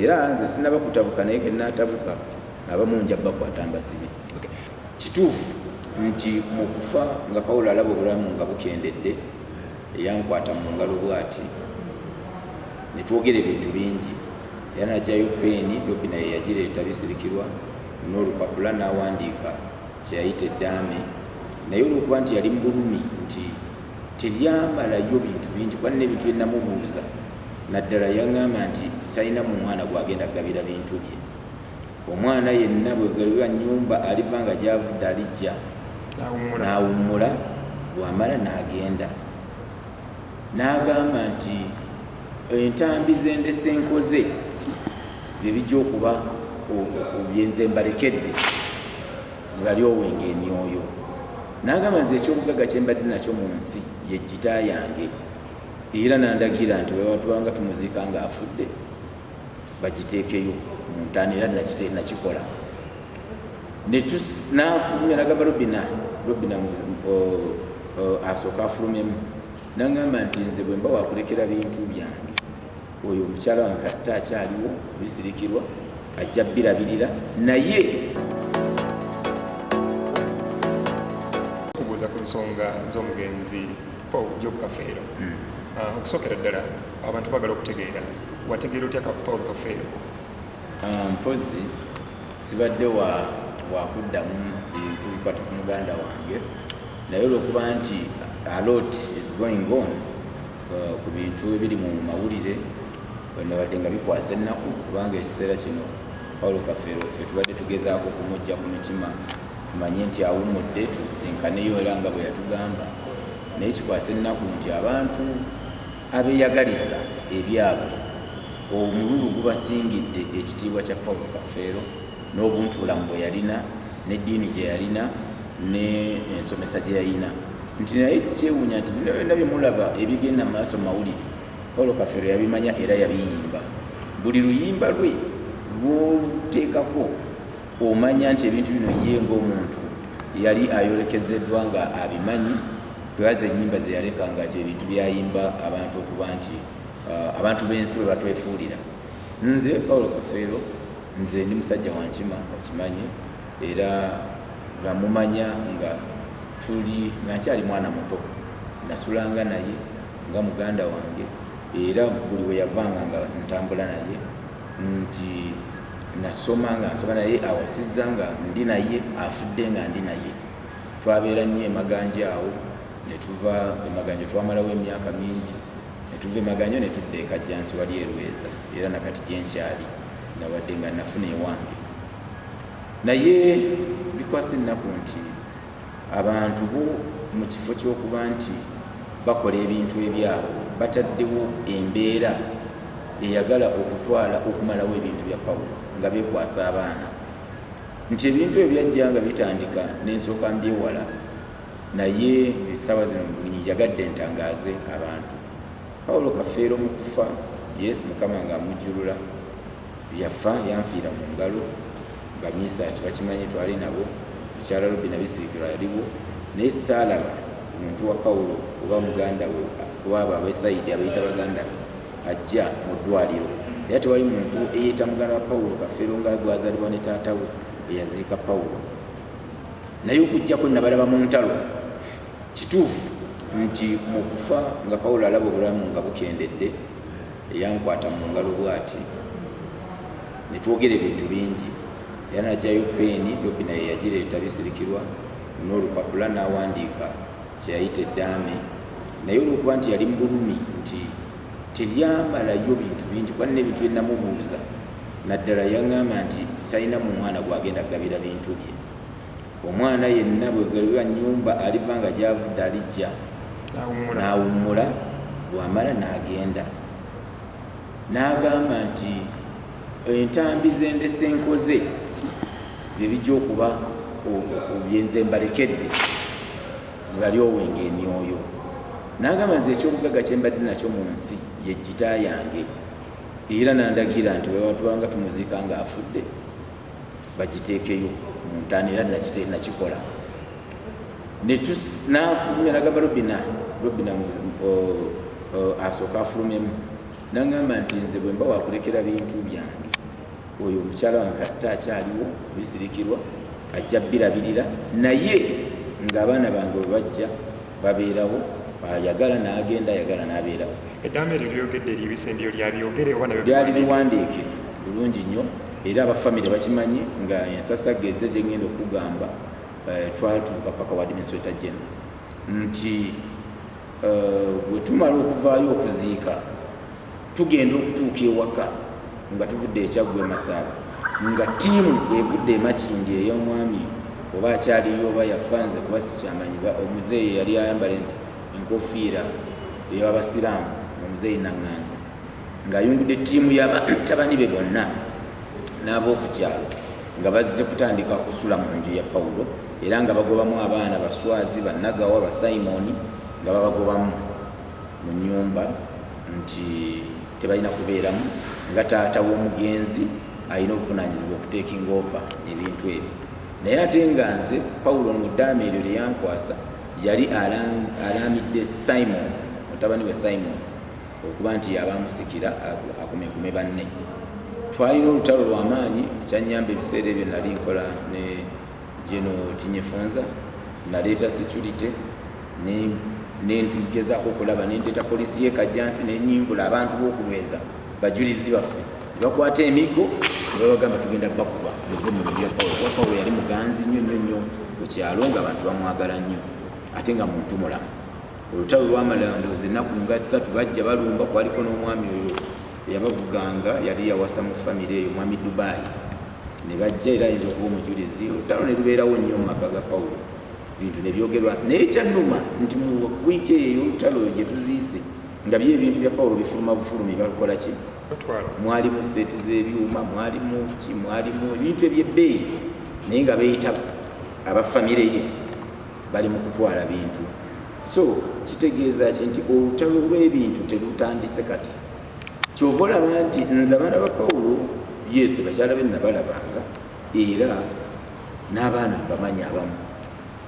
Era nze sinaba kutabuka, naye kenaatabuka abamu nja bakwata mbasibe. Kituufu nti mu kufa nga Pawulo alaba obulamu nga bukendedde, eyankwata mu ngalo bw'ati ne twogera ebintu bingi, era n'aggyayo peeni, Robina ye yagireeta, Bisirikirwa, n'olupapula n'awandiika kye yayita eddaame. Naye olw'okuba nti yali mu bulumi nti teryamalayo bintu bingi, kuba nina ebintu bye namubuuza, naddala yaŋŋamba nti talina mwana gw'agenda kugabira bintu bye. Omwana yenna bwe galiba nnyumba aliva nga gy'avudde alijja n'awummula, bw'amala n'agenda. N'agamba nti entambi zendese nkoze bye bijja okuba byenze mbalekedde zibalyowenga emyoyo. N'agamba nze ekyobugagga kye mbadde nakyo mu nsi ye gita yange, era n'andagira nti bwe tubanga tumuziika ng'afudde bagiteekeyo mu ntaana, era nakikola. N'afulumya nagamba Robina, Robina asooka afulumyemu, n'aŋŋamba nti nze bwe mba wakulekera bintu byange, oyo omukyala wange kasita akyaliwo Bisirikirwa ajja birabirira, naye Kubuuza ku nsonga z'omugenzi Paul Job Kafeero. Okusookera ddala abantu baagala okutegeera, wategeera otya Paul Kafeero? Mpozi sibadde wa wakuddamu bintu bikwata ku muganda wange, naye olwokuba nti a lot is going on ku bintu ebiri mu mawulire, nabadde nga bikwasa ennaku, kubanga ekiseera kino Paulo Kafeero ffe tubadde tugezaako okumujja ku mitima, tumanye nti awummudde, tusinkaneyo era nga bwe yatugamba. Naye kikwasa ennaku nti abantu abeeyagaliza ebyabwe, omululu gubasingidde ekitiibwa kya Paulo Kafeero n'obuntu bulamu bwe yalina, n'eddiini gye yalina, n'ensomesa gye yalina. Nti naye sikyewuunya nti bino byonna bye mulaba ebigenda mu maaso mu mawulire, Paulo Kafeero yabimanya era yabiyimba. Buli luyimba lwe lw'oteekako omanya nti ebintu bino ye ng'omuntu yali ayolekezeddwa nga abimanyi, kwebaza ennyimba ze yaleka nga ebintu byayimba abantu okuba nti abantu b'ensi bwe batwefuulira. Nze Paulo Kafeero, nze ndi musajja wa Nkima, okimanyi, era namumanya nga tuli nga nkyali mwana muto, nasulanga naye nga muganda wange, era buli we yavanga nga ntambula naye, nti nasoma nga nsoma naye, awasizza nga ndi naye, afudde nga ndi naye. Twabeera nnyo emaganja awo, ne tuva emaganja, twamalawo emyaka mingi, ne tuva emaganja ne tudda e Kajjansi wali Erweza, era nakati gyenkyali nawadde nga nafuna ewange. Naye bikwasa ennaku nti abantu bo mu kifo ky'okuba nti bakola ebintu ebyabwe, bataddewo embeera eyagala okutwala okumalawo ebintu bya Pawulo nga beekwasa abaana, nti ebintu ebyo byajja nga bitandika n'ensooka mbyewala. Naye essaawa zino njagadde ntangaaze abantu. Pawulo Kafeero mu kufa, yes, Mukama ng'amujjulula, yafa yanfiira mu ngalo. Bamisaaki bakimanyi, twali nabo, mukyala Robina Bisirikirwa yaliwo, naye saalaba muntu wa Pawulo oba muganda we, kuba abo ab'esayidi abayita baganda be ajja mu ddwaliro, era tewali muntu eyeeyita muganda wa Pawulo Kafeero nga gwazaalibwa ne taata we eyaziika Pawulo. Naye okuggyako nabalaba mu ntalo. Kituufu nti mu kufa nga Pawulo alaba obulamu nga bukendedde, eyankwata mu ngalo bw'ati ne twogera ebintu bingi, era n'aggyayo peeni, Robina ye yagireeta, Bisirikirwa, n'olupapula n'awandiika kye yayita eddaame. Naye olw'okuba nti yali mu bulumi nti teryamalayo bintu bingi, kuba nina ebintu bye namubuuza, naddala yaŋŋamba nti talina mwana gw'agenda kugabira bintu bye. Omwana yenna bwe galiba nnyumba aliva nga gy'avudde alijja n'awummula, bw'amala n'agenda. N'agamba nti entambi zendese nkoze bye bijja okuba byenze mbalekedde zibalyowenga emyoyo. N'agamba nze ekyobugagga kye mbadde nakyo mu nsi ye gita yange, era n'andagira nti bwe tubanga tumuziika ng'afudde bagiteekeyo mu ntaana, era nakikola. N'afulumya nagamba Robina, Robina asooka afulumyemu, Nangamba nti nze bwe mba wakulekera bintu byange, oyo omukyala wange kasita akyaliwo bisirikirwa ajja birabirira, naye ng'abaana bange bwe bajja babeerawo, ayagala n'agenda, ayagala n'abeerawo. Eddaame eryo lyogedde eribisembyo lyabyogere oba nabyo lyali liwandiike bulungi nnyo, era abafamire bakimanyi nga ensasage eze gyengenda okugamba. Twatuuka paka wa administrator general nti bwe tumala okuvaayo okuziika, tugenda okutuuka ewaka nga tuvudde ekyaggwe Masaaba, nga ttiimu evudde emakindi ey'omwami oba akyaliyo oba yafa nze kuba sikyamanyi, omuzeeyi yali ayambala enkofiira ey'abasiraamu, omuzeeyi Naŋŋanga, ng'ayungudde ttiimu y'abatabani be bonna n'ab'okukyalo nga bazze kutandika kusula mu nju ya Pawulo, era nga bagobamu abaana Baswazi, Bannagawa, Basimoni, nga babagobamu mu nnyumba nti tebalina kubeeramu, nga taata w'omugenzi alina obuvunaanyizibwa okutakinga over ebintu ebyo. Naye ate nga nze Pawulo mu ddaama eryo lye yankwasa yali alaamidde Simon, mutabani we Simon, okuba nti yaba amusikira akumekume banne. Twalina olutalo lw'amaanyi. Ekyanyamba ebiseera ebyo nali nkola ne Geno Tinyefunza, naleeta security nentugezaako okulaba, nendeeta polisi y'e Kajjansi, nenyimbula abantu b'okulweza bajulizi baffe, ne bakwata emiggo ne babagamba tugenda bakuba muve mu nju ya Pawulo, kuba Pawulo yali muganzi nnyo nnyo nnyo ku kyalo, nga abantu bamwagala nnyo ate nga muntu mulamu. Olutalo lwamala ndowooza ennaku nga 3, bajja balumba. Kwaliko n'omwami oyo eyabavuganga, yali yawasa mu famire eyo, mwami Dubai, ne bajja, era ayinza okuba omujulizi. Olutalo ne lubeerawo nnyo mu maka ga Pawulo, bintu ne byogerwa. Naye kyannuma nti mu wiiki eyo ey'olutalo gye tuziise, nga byo ebintu bya Pawulo bifuluma bufulumi, balukola ki? Batwala. Mwalimu seeti z'ebyuma, mwalimu ki, mwalimu ebintu ebyebbeeyi, naye nga beeyita abafamire ye bali mu kutwala bintu. So kitegeeza ki? Nti olutalo lw'ebintu terutandise kati. Kyova olaba nti nze abaana ba Pawulo, yes, bakyala be nabalabanga, era n'abaana mbamanyi abamu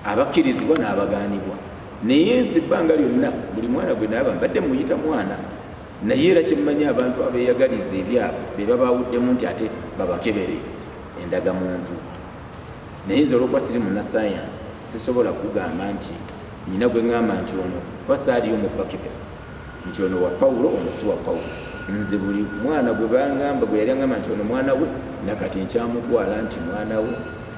abakkirizibwa n'abagaanibwa, naye nze ebbanga lyonna buli mwana gwe naaba mbadde muyita mwana. Naye era kyemmanyi, abantu abeeyagaliza ebyabwe be babaawuddemu nti ate babakebere endagamuntu. Naye nze olwokuba siri munnasayansi, sisobola kugamba nti nyina gwe ŋŋamba nti ono, kuba saaliyo mu bakebera nti ono wa Pawulo, ono si wa Pawulo. Nze buli mwana gwe bangamba, gwe yali aŋŋamba nti ono mwana we, nakati nkyamutwala nti mwana we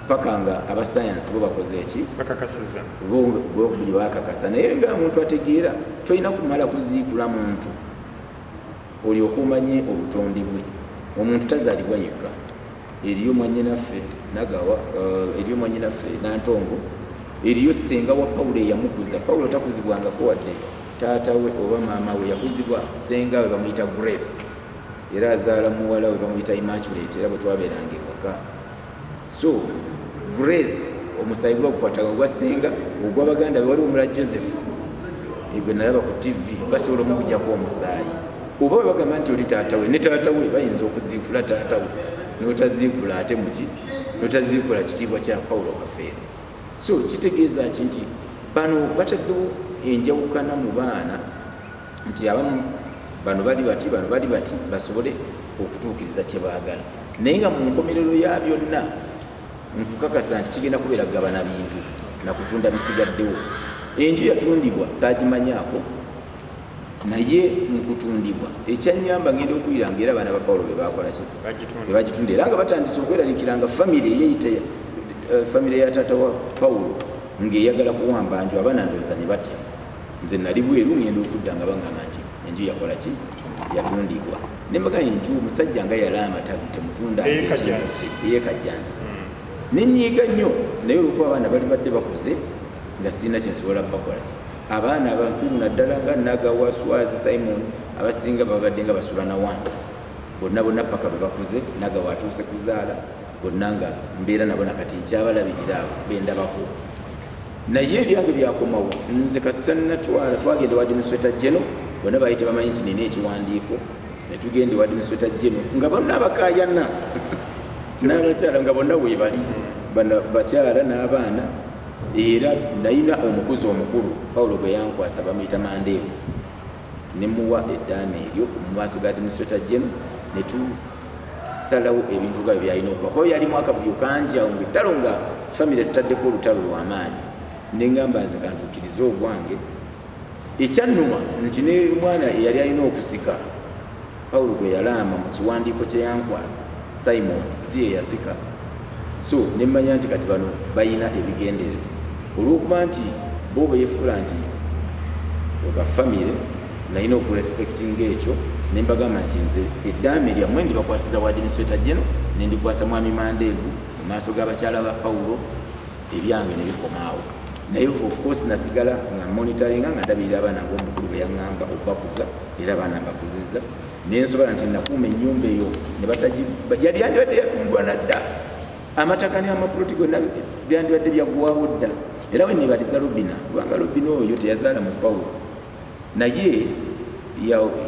paka nga abasayansi bo bakoze eki? Bakakasiza. Bo bye bakakasa. Naye nga muntu ategeera, tolina kumala kuziikula muntu olyoke omanye obutonde bwe. Omuntu tazaalibwa yekka. Eriyo mwanyinaffe Nagawa, eriyo mwanyinaffe Nantongo, eriyo ssenga wa Pawulo eyamukuza. Pawulo takuzibwangako wadde taata we oba maama we, yakuzibwa ssenga we, bamuyita Grace, era azaala muwala we bamuyita Immaculate, era bwe twabeeranga ewaka. So Grace omusaayi guba gukwataga ogwa ssenga, ogwa baganda be. Waliwo omulala Joseph gwe nalaba ku TV, basobola omukujjako omusaayi, oba bwe bagamba nti oli taata we ne taata we, bayinza okuziikula taata we n'otaziikula ate muki, n'otaziikula kitiibwa kya Pawulo Kafeero. So kitegeeza ki? Nti bano bataddewo enjawukana mu baana nti abamu bano bali bati, bano bali bati, basobole okutuukiriza kye baagala. Naye nga mu nkomerero ya byonna nkukakasa nti kigenda kubeera kugabana bintu nakutunda bisigaddewo. Enju yatundibwa saagimanyaako, naye mu kutundibwa ekyanyamba ngenda okuwulira nga era abaana ba Pawulo be bakola ki? Bagitunda. Be bagitunda, era nga batandise okweraliikira nga famire eyeyita famire ya taata wa Pawulo ng'eyagala kuwamba nju. Abaana ndowooza ne batya. Nze nali bweru, ngenda okudda nga baŋŋamba nti enju yakola ki? Yatundibwa. Ne mbagamba enju omusajja nga yalaama temutunda. Ey'e Kajjansi. Ey'e Kajjansi. Nenyiiga nnyo, naye olwokuba abaana bali badde bakuze nga sirina kyensobola bakola ki. Abaana abakulu naddala nga Nagawa, Swazi, Simon, abasinga babadde nga basula nawantu bonna bonna paka bwe bakuze. Nagawa atuuse kuzaala, bonna nga mbeera nabo nakati nkyabalabirira abo bendabako. Naye ebyange byakomawo. Nze kasita natwala, twagenda ewa administrator general, bonna baali tebamanyi nti nina ekiwandiiko. Netugenda ewa administrator general nga bonna abakayana n'abakyala nga bonna weebali, bano bakyala n'abaana. Era nalina omukuzi omukulu Pawulo gwe yankwasa, bamuyita Mandeevu. Ne muwa eddaame eryo mu maaso ga administrator general, ne tusalawo ebintu nga bwe byalina okuba, kuba yalimu akavuyo kangi awo ngaettalo nga famire tutaddeko olutalo lw'amaanyi. Ne ŋŋamba nze kantuukirize ogwange. Ekyannuma nti ne mwana eyali alina okusika Pawulo gwe yalaama mu kiwandiiko kye yankwasa, Simon, si ye yasika. So ne mmanya nti kati bano balina ebigendererwa, olw'okuba nti bo beefuula nti ba famire, nalina okurespectinga ekyo. Ne mbagamba nti nze eddaame lyammwe ndibakwasiza wa administrator general, ne ndikwasa mwami Mandeevu mu maaso g'abakyala ba Pawulo, ebyange ne bikomaawo. Naye of course nasigala nga monitoringa, nga ndabirira abaana ng'omukulu bwe yaŋŋamba okubakuza, era abaana mbakuzizza nensobola nti nakuuma ennyumba eyo ne batagi yali yandibadde yatundwa nadda, amataka ne amapuloti gonna byandibadde byaggwawo dda. Era we nebaliza Robina, kubanga Robina oyo teyazaala mu Pawulo, naye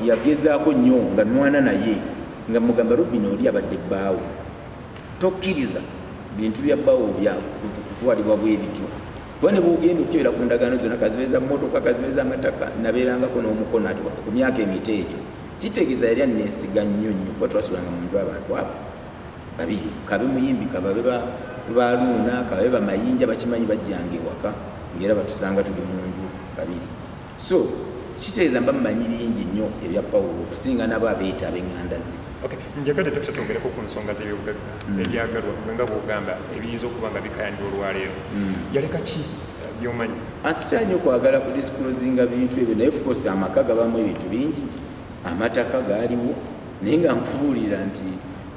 yagezaako nnyo nga nwana naye nga mugamba, Robina, oli abadde bbaawo, tokkiriza bintu bya bbaawo bya kutwalibwa bwe bityo, kuba ne bwogenda okukebera ku ndagaano zonna, kazibe za mmotoka, kazibe z'amataka, nabeerangako n'omukono ati ku myaka emito egyo. Kitegeeza yali anneesiga nnyo nnyo, kuba twasulanga mu nju abantu abo babiri, kabe muyimbi, kababe baluuna, kababe bamayinja, bakimanyi, bajjanga ewaka ngaera batusanga tuli mu nju babiri. So kitegeeza mba mmanyi bingi nnyo ebya Pawulo okusinga nabo abeeyita ab'eŋŋanda ze. Okay, njagadde Dokita twogereko ku nsonga z'ebyobugagga ebyagalwa nga bw'ogamba ebiyinza okuba nga bikayanirwa olwaleero. Yaleka ki by'omanyi? Asitera nnyo okwagala ku disclosinga bintu ebyo, naye of course amaka gabamu ebintu bingi, amataka gaaliwo, naye nga nkubuulira nti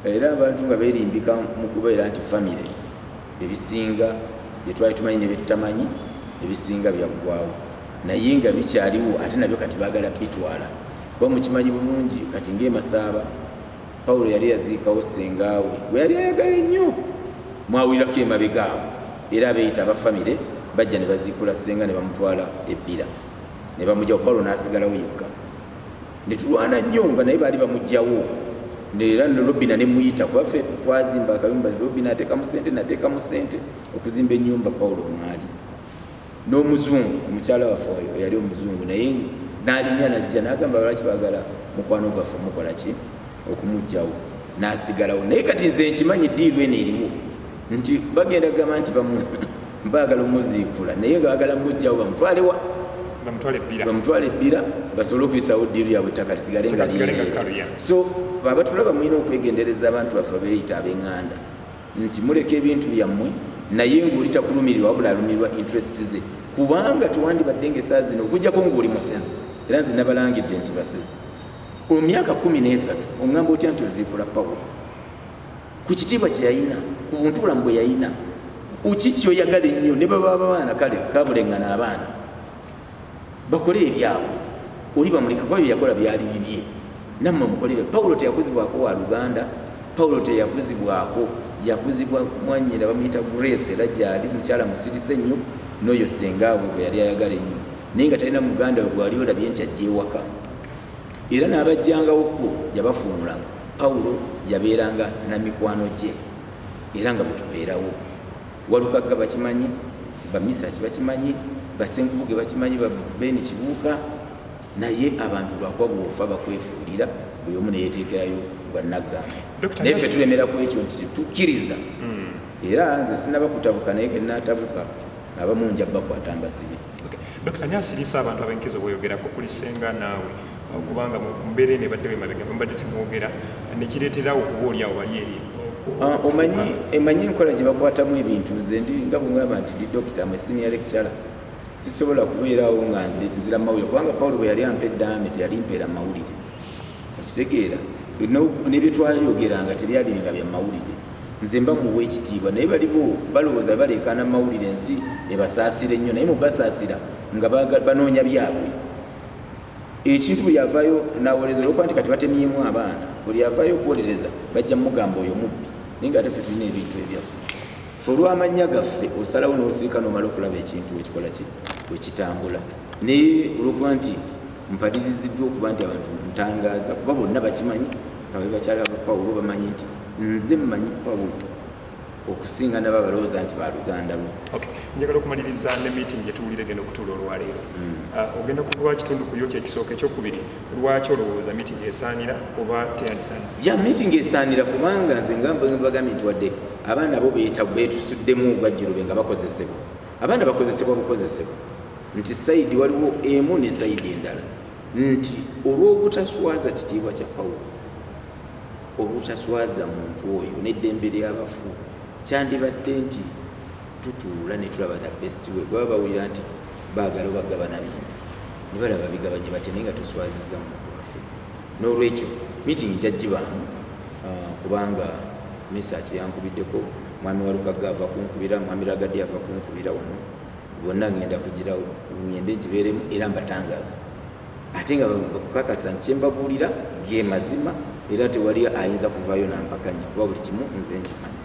era abantu nga beerimbika mu kubeera nti famire, ebisinga bye twali tumanyi ne bye tutamanyi, ebisinga byaggwawo, naye nga bikyaliwo, ate nabyo kati baagala bitwala. Kuba mukimanyi bulungi kati ng'emasaaba Pawulo yali yaziikawo ssengaawe gwe yali ayagala ennyo, mwawulirako emabega awo, era abeeyita aba famire bajja ne baziikula ssenga ne bamutwala ebbira ne bamugyawo, Pawulo n'asigalawo yekka. Ne tulwana nnyo nga naye baali bamuggyawo, era Robina ne muyita, kuba ffe twazimba akayumba, Robina ateekamu ssente, nateekamu ssente okuzimba ennyumba Pawulo mwali n'omuzungu, omukyala waffe oyo yali omuzungu, naye n'alinya najja n'agamba lwaki baagala mukwano gwaffe mukola ki okumuggyawo, n'asigalawo. Naye kati nze nkimanyi ddiiru eno eriwo nti bagenda kugamba nti baagala omuziikula, naye nga baagala muggyawo bamutwalewa, bamutwale ebbira basobole okuyisawo ddiiru yaabwe, ettaka lisigale nga lyereere. So abatulaba mulina okwegendereza abantu baffe abeeyita ab'eŋŋanda nti muleka ebintu byammwe, naye ng'oli takulumirirwa wabula alumirirwa interest ze, kubanga tewandibadde nga essaa zino okujjako ng'oli musezi. Era nze nabalangidde nti basezi. Mu myaka 13 oŋŋamba otya nti oziikula Pawulo ku kitiibwa kye yalina, ku buntu bulamu bwe yalina, ki kyoyagala ennyo? Ne baba abaana kale kabuleŋŋana, abaana bakole ebyabwe, oli bamuleke, kuba bye yakola byali bibye, nammwe mukolere. Pawulo teyakuzibwako wa luganda, Pawulo teyakuzibwako, yakuzibwa mwanyina bamuyita Grace, era gyali mukyala musirise nnyo, n'oyo sengaawe gwe yali ayagala ennyo, naye nga talina muganda we gwali olabye nti ajja ewaka, era n'abajjangawokko yabafuumulanga. Pawulo yabeeranga na mikwano gye, era nga bwe tubeerawo. Walukagga bakimanyi, Bamisaki bakimanyi, Basenkubuge bakimanyi, Babeni Kibuuka, naye abantu lwakuba bw'ofa bakwefuulira, buli omu neyeteekerayo gwannaggamba, naye ffe tulemera ku ekyo nti tetukkiriza. Era nze sinaba kutabuka, naye kenaatabuka abamu nja bakwata mbasibe. Dokita, ani asirisa abantu ab'enkizo bweyogerako kuli ssenga naawe, kubanga mu mbeera eno ebaddewo emabega mubadde temwogera nekireeterawo okuba oli awo bali eri? Omanyi, emanyi enkola gye bakwatamu ebintu. Nze ndi nga bwengamba nti ndi dokita mwe senior lecturer, sisobola kubeerawo nga nzira mawulire, kubanga Pawulo bwe yali ampa eddaame teyali mpeera mawulire, okitegeera? Nebyetwayogeranga tebyalinga bya mawulire. Nze mba muwa ekitiibwa, naye balibo balowooza baleekaana mawulire ensi ebasaasire nnyo, naye mubasaasira nga banoonya byabwe. Ekintu buli avaayo nawolereza, olwokuba nti kati batemyemu abaana, buli avaayo okuwolereza bajja mugamba oyo mubbi, naye nga ate ffe tulina ebintu ebyaffe. Ffe olw'amannya gaffe osalawo n'osirika n'omala okulaba ekintu wekikola ki wekitambula, naye olwokuba nti mpaliriziddwa okuba nti abantu ntangaaza, kuba bonna bakimanyi, kabe bakyala ba Pawulo bamanyi nti nze mmanyi Pawulo. Okusinga nabo abalowooza nti baluganda lwo. Okay. Njagala okumaliriza ne meeting gyetuwulira egenda okutuula olwaleero. Ogenda kuva kitundu ku yo kyekisooka, ekyokubiri, lwaki olowooza meeting esaanira oba teyandisaanira? Ya, meeting esaanira, kubanga nze nga bagambye nti wadde abaana bo beetusuddemu ogwajjulube nga bakozesebwa, abaana bakozesebwa bukozesebwa, nti side waliwo emu ne side endala, nti olw'obutaswaza kitiibwa kya Pawulo, obutaswaza muntu oyo n'eddembe ly'abafu, kyandibadde nti tutuula ne tulaba the best way. Baba bawulira nti baagala obagabana bintu, ne balaba bigabanye bate, naye nga tuswaziza muntu afudde. N'olwekyo meeting njagibaamu, kubanga Mesaki yankubiddeko, mwami Walukaga ava kunkubira, mwami Ragadi ava kunkubira wano, bonna ngenda kugira ngende ngibeeremu era mbatangaaza, ate nga bakukakasa nti kyembabuulira ge mazima, era tewali ayinza kuvaayo nampakanya, kuba buli kimu nze nkimanyi.